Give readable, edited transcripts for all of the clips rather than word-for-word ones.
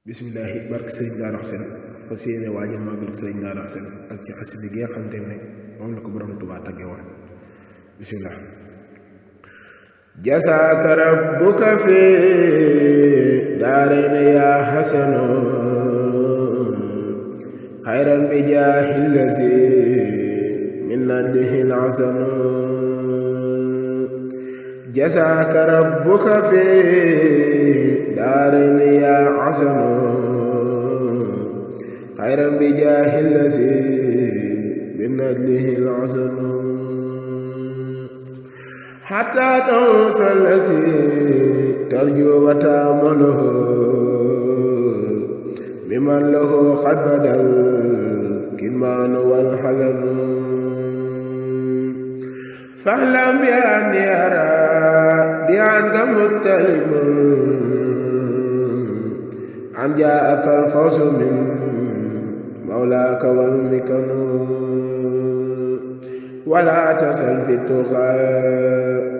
bismillahi barke sëriñ Daara Xassida fas yéene waajal màggalu sëriñ Daara Xassida ak ci xasida gi nga xamante ne moom la ko borom Tuubaa tagge woon bismillah jasaaka rabbuka fi daarayni yaa xasanu xayran bi jaahi lazi min naddihi al-xasanu jasaaka rabbuka fi daarayni yaa xasanu xayran bi jaahi lazi min naddihi al-xasanu حتى توصل الذي ترجو وتامله ممن له قد بدا الكتمان والحلم فاعلم بأني أرى بأنك مختلف عن جاءك الفوز من مولاك والمكن ولا تسل في التقى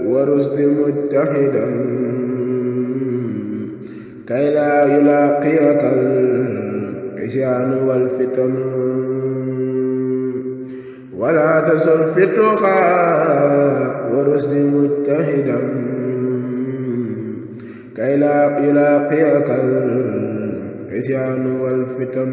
ورشد متحدا كي لا يلاقيك العصيان والفتن ولا تسل في التقى ورشد متحدا كي لا يلاقيك العصيان والفتن